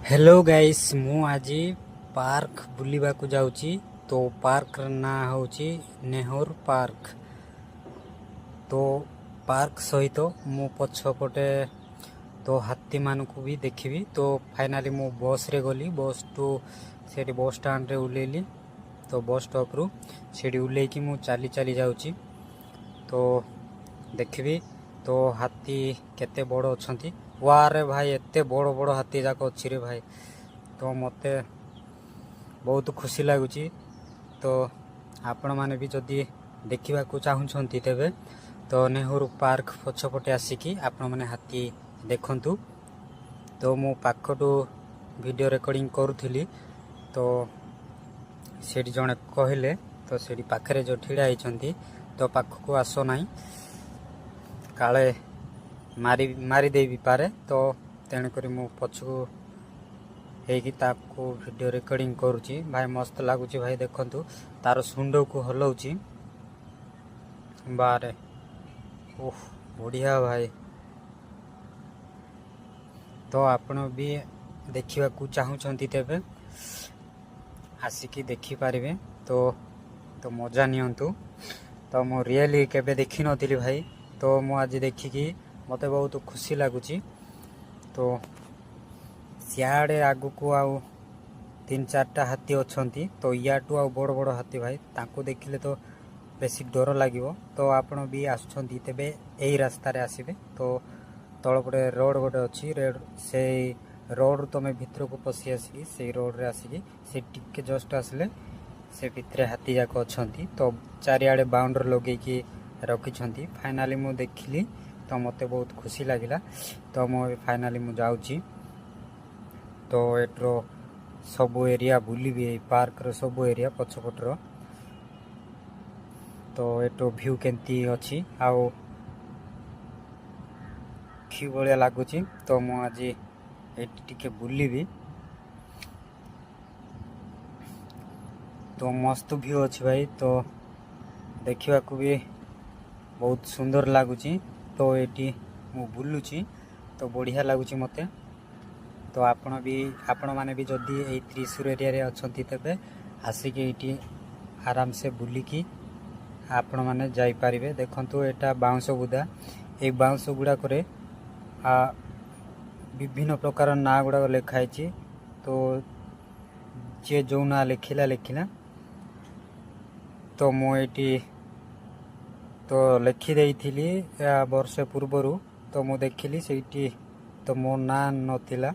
Hello guys, ମୁଁ ଆଜି park ବୁଲିବାକୁ ଯାଉଛି। ତ ପାର୍କର ନାଁ ହେଉଛି ନେହେରୁ ପାର୍କ। ତ ପାର୍କ ସହିତ ମୁଁ ପଛପଟେ ତ ହାତୀମାନଙ୍କୁ ବି ଦେଖିବି। ତ ଫାଇନାଲି ମୁଁ ବସ୍ରେ ଗଲି। ବସ୍ଠୁ ସେଠି ବସ୍ ଷ୍ଟାଣ୍ଡରେ ଓହ୍ଲେଇଲି। ତ ବସ୍ ଷ୍ଟପ୍ରୁ ସେଠି ଓହ୍ଲେଇକି ମୁଁ ଚାଲି ଚାଲି ଯାଉଛି। ତ ଦେଖିବି ତ ହାତୀ କେତେ ବଡ଼ ଅଛନ୍ତି। ୱାରେ ଭାଇ, ଏତେ ବଡ଼ ବଡ଼ ହାତୀ ଯାକ ଅଛି ରେ ଭାଇ। ତ ମୋତେ ବହୁତ ଖୁସି ଲାଗୁଛି। ତ ଆପଣମାନେ ବି ଯଦି ଦେଖିବାକୁ ଚାହୁଁଛନ୍ତି, ତେବେ ତ ନେହେରୁ ପାର୍କ ପଛପଟେ ଆସିକି ଆପଣମାନେ ହାତୀ ଦେଖନ୍ତୁ। ତ ମୁଁ ପାଖଠୁ ଭିଡ଼ିଓ ରେକର୍ଡ଼ିଂ କରୁଥିଲି, ତ ସେଠି ଜଣେ କହିଲେ, ତ ସେଠି ପାଖରେ ଯେଉଁ ଛିଡ଼ା ହେଇଛନ୍ତି, ତ ପାଖକୁ ଆସ ନାହିଁ, କାଳେ ମାରି ମାରିଦେଇ ବି ପାରେ। ତ ତେଣୁକରି ମୁଁ ପଛକୁ ହେଇକି ତାକୁ ଭିଡ଼ିଓ ରେକର୍ଡ଼ିଂ କରୁଛି। ଭାଇ, ମସ୍ତ ଲାଗୁଛି ଭାଇ। ଦେଖନ୍ତୁ, ତାର ଶୁଣ୍ଡକୁ ହଲଉଛି। ବାରେ, ଓହ, ବଢ଼ିଆ ଭାଇ। ତ ଆପଣ ବି ଦେଖିବାକୁ ଚାହୁଁଛନ୍ତି, ତେବେ ଆସିକି ଦେଖିପାରିବେ। ତ ମଜା ନିଅନ୍ତୁ। ତ ମୁଁ ରିଏଲି କେବେ ଦେଖିନଥିଲି ଭାଇ। ତ ମୁଁ ଆଜି ଦେଖିକି ମୋତେ ବହୁତ ଖୁସି ଲାଗୁଛି। ତ ସିଆଡ଼େ ଆଗକୁ ଆଉ ତିନି ଚାରିଟା ହାତୀ ଅଛନ୍ତି। ତ ୟାଠୁ ଆଉ ବଡ଼ ବଡ଼ ହାତୀ ଭାଇ, ତାଙ୍କୁ ଦେଖିଲେ ତ ବେଶୀ ଡର ଲାଗିବ। ତ ଆପଣ ବି ଆସୁଛନ୍ତି, ତେବେ ଏଇ ରାସ୍ତାରେ ଆସିବେ। ତ ତଳପଟେ ରୋଡ଼ ଗୋଟେ ଅଛି ରେଡ଼, ସେଇ ରୋଡ଼ରୁ ତୁମେ ଭିତରକୁ ପଶି ଆସିକି ସେଇ ରୋଡ଼ରେ ଆସିକି ସେ ଟିକେ ଜଷ୍ଟ ଆସିଲେ ସେ ଭିତରେ ହାତୀ ଯାକ ଅଛନ୍ତି। ତ ଚାରିଆଡ଼େ ବାଉଣ୍ଡରୀ ଲଗେଇକି ରଖିଛନ୍ତି। ଫାଇନାଲି ମୁଁ ଦେଖିଲି, ତ ମୋତେ ବହୁତ ଖୁସି ଲାଗିଲା। ତ ମୁଁ ଏବେ ଫାଇନାଲି ମୁଁ ଯାଉଛି। ତ ଏଠର ସବୁ ଏରିଆ ବୁଲିବି, ଏଇ ପାର୍କର ସବୁ ଏରିଆ ପଛପଟର। ତ ଏଠୁ ଭ୍ୟୁ କେମିତି ଅଛି ଆଉ କି ଭଳିଆ ଲାଗୁଛି, ତ ମୁଁ ଆଜି ଏଠି ଟିକେ ବୁଲିବି। ତ ମସ୍ତ ଭ୍ୟୁ ଅଛି ଭାଇ। ତ ଦେଖିବାକୁ ବି ବହୁତ ସୁନ୍ଦର ଲାଗୁଛି। ତ ଏଠି ମୁଁ ବୁଲୁଛି, ତ ବଢ଼ିଆ ଲାଗୁଛି ମୋତେ। ତ ଆପଣମାନେ ବି ଯଦି ଏଇ ତ୍ରିଶୂର ଏରିଆରେ ଅଛନ୍ତି, ତେବେ ଆସିକି ଏଇଠି ଆରାମସେ ବୁଲିକି ଆପଣମାନେ ଯାଇପାରିବେ। ଦେଖନ୍ତୁ, ଏଇଟା ବାଉଁଶ ବୁଦା। ଏଇ ବାଉଁଶ ଗୁଡ଼ାକରେ ବିଭିନ୍ନ ପ୍ରକାର ନାଁ ଗୁଡ଼ାକ ଲେଖା ହେଇଛି। ତ ଯିଏ ଯେଉଁ ନାଁ ଲେଖିଲା ଲେଖିଲା। ତ ମୁଁ ଏଇଠି ତ ଲେଖିଦେଇଥିଲି ବର୍ଷେ ପୂର୍ବରୁ। ତ ମୁଁ ଦେଖିଲି ସେଇଠି ତ ମୋ ନାଁ ନଥିଲା।